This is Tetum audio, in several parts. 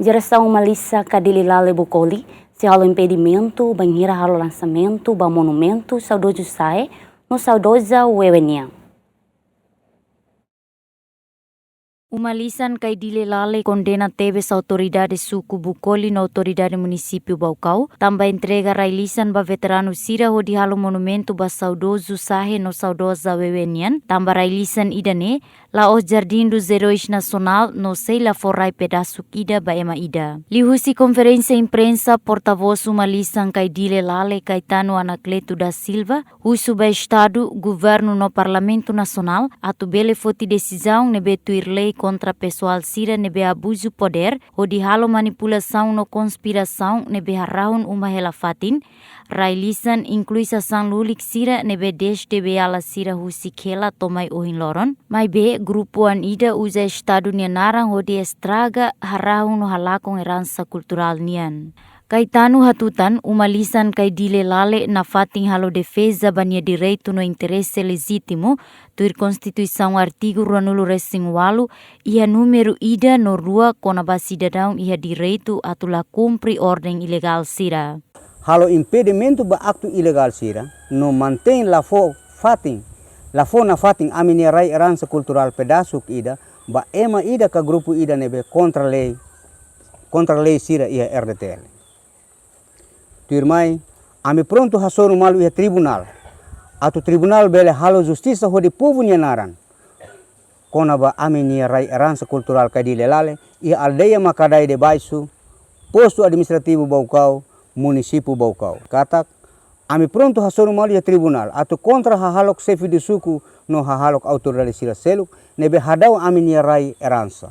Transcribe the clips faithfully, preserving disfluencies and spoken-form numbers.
Jerasaun uma lisan Kaidilelale Bukoli sei halo impedimentu bainhira halo lansamentu ba monumentu saudozu Sahe no saudoza Wewe nian. Uma lisan Kaidilelale kondena tebes autoridade suku Bukoli no autoridade munisípiu Baucau, tanba entrega rai lisan ba veteranu sira hodi halo monumentu ba saudozu Sahe no saudoza Wewe nian, tanba rai lisan ida-ne'e la'ós Jardim dos Heróis Nacional no sei la fó rai pedasuk ida ba ema ida. Liuhusi konferénsia imprensa, portavós uma lisan Kaidilelale, Caetano Anacleto da Silva, husu ba Estadu, Governu no Parlamentu Nasionál atu bele foti desizaun ne'ebé tuir lei kontra pesoál sira ne'ebé abuzu podér hodi halo manipulasaun no konspirasaun ne'ebé harahun uma hela fatin, rai lisan, inklui sasán lulik sira ne'ebé dezde beiala sira husik hela to'o mai ohin loron. Maibé grupu an ida uza Estadu nia naran hodi estraga, harahun no halakon eransa kulturál nian. Caetano hatutan, uma lisan Kaidilelale nafatin halo defeza ba nia direitu no interese lejítimu, tuir Konstituisaun artigu ruanulu-resin-ualu, iha númeru ida no rua, kona-ba sidadaun iha direitu atu la kumpre orden ilegál sira. Halo impedimentu ba aktu ilegál sira, no mantein la fó fatin, la fó nafatin ami-nia rai eransa kulturál pedasuk ida ba ema ida ka grupu ida ne'ebé kontra lei, kontra lei sira iha R D T L. Tuirmai, ami prontu hasoru malu iha tribunál, atu tribunál bele halo justisa hodi povu nia naran, kona-ba ami-nia rai eransa kulturál Kaidilelale, iha aldeia Makadae de Baixo, postu administrativu Baucau, munisípiu Baucau. Katak, ami prontu hasoru malu iha tribunál, atu kontra hahalok xefe de suku no hahalok autoridade sira seluk ne'ebé hadau ami-nia rai eransa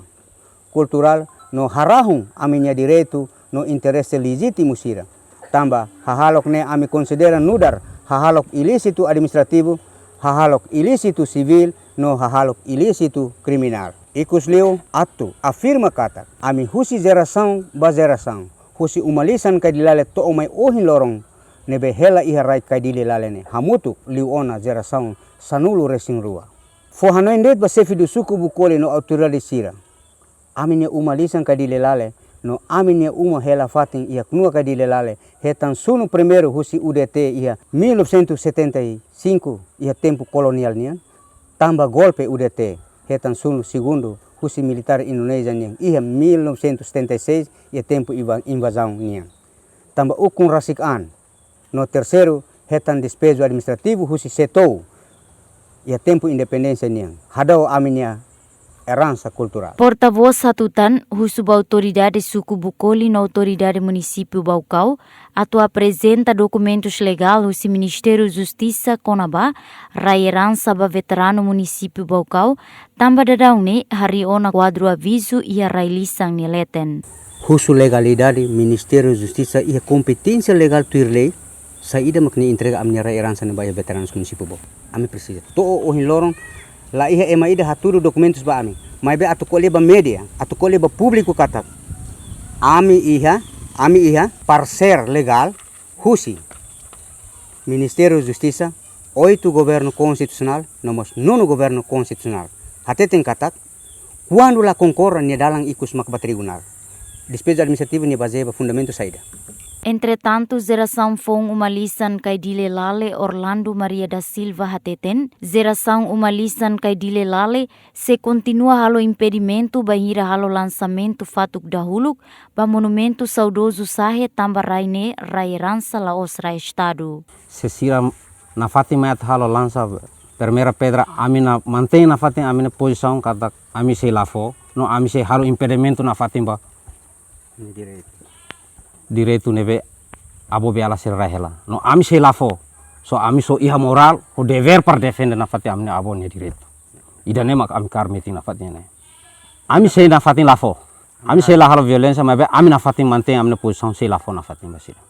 kulturál no harahun ami-nia direitu no interese lejítimu sira. Tanba hahalok ne'e ami konsidera nu'udar hahalok ilísitu administrativu, hahalok ilísitu sivíl, no hahalok ilísitu kriminál. Ikusliu atu afirma katak, ami husi jerasaun ba jerasaun, husi uma lisan Kaidilelale to'o mai ohin loron, ne'ebé hela iha rai Kaidilelale ne'e hamutuk liu ona jerasaun sanulu-resin-rua. Fó hanoin de'it ba xefe de suku Bukoli no autoridade sira. Ami-nia uma lisan Kaidilelale no ami-nia uma hela fatin iha knua Kaidilelale hetan sunu primeiru husi U D T iha mil novecentos e setenta e cinco, iha tempu koloniál nian, tanba golpe U D T, hetan sunu segundu husi militár Indonézia nian iha mil novecentos e setenta e seis, iha tempu inva-, invazaun nian, tanba ukun rasik an, no terseiru hetan despeju administrativu husi SEATOU iha tempu independénsia nian, hadau ami-nia eransa kulturál. Portavós hatutan, husu ba autoridade suku Bukoli no autoridade munisípiu Baucau atu aprezenta dokumentus legál husi Ministériu Justisa kona-ba rai eransa ba veteranu munisípiu Baucau, tanba daudaun ne'e harii ona kuadru avizu iha rai lisan nia leten. Husu legalidade, Ministériu Justisa iha kompeténsia legál tuir lei, saida mak nia entrega ami-nia rai eransa ne'e ba iha veteranus munisípiu Baucau. Ami presiza. To'o ohin loron, la iha ema ida hatudu dokumentus ba ami. Maibé atu ko'alia ba média, atu ko'alia ba públiku katak, ami iha, ami iha parsér legál husi Ministériu Justisa, oitu Governu Konstitusionál, no mós nonu Governu Konstitusionál. Hateten katak, kuandu la konkorda, nia dalan ikus mak ba tribunál. Despeju administrativu nia bazeia ba fundamentu saida? Entretantu, jerasaun foun uma lisan Kaidilelale, Orlando Maria da Silva, hateten, jerasaun uma lisan Kaidilelale sei kontinua halo impedimentu bainhira halo lansamentu fatuk dahuluk ba monumentu saudozu Sahe, tanba rai ne'e rai eransa, la'ós rai Estadu. Se sira nafatin mai atu halo lansa primeira pedra, ami-nia mantein nafatin ami-nia pozisaun katak ami sei la fó, no ami sei halo impedimentu nafatin ba direitu ne'ebé avó beiala sira rai hela. No ami sei la fó. So ami só iha morál ho devér para defende nafatin ami-nia avó nia direitu. Ida-ne'e mak ami kaer metin nafatin ne'e. Ami sei nafatin la fó. Ami sei la halo violénsia, maibé ami nafatin mantein ami-nia pozisaun sei la fó nafatin ba sira.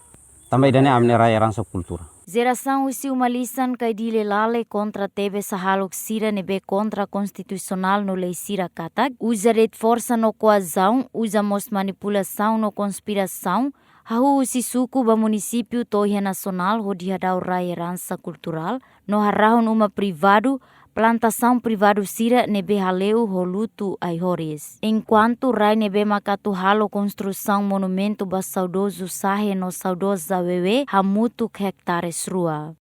Tanba ida-ne'e ami-nia rai eransa kultura. Jerasaun husi uma lisan Kaidilelale kontra tebes hahalok sira ne'ebé kontra konstitusionál no lei sira katak, uza de'it forsa no koazaun, uza mós manipulasaun no konspirasaun, hahú husi suku ba munisípiu to'o iha nasionál hodi hadau rai eransa kulturál, no harahun uma privadu plantasaun privadu sira ne'ebé hale'u ho lutu ai-horis, enkuantu rai ne'ebé mak atu halo konstrusaun monumentu ba saudozu Sahe no saudoza Wewe hamutuk hektares rua.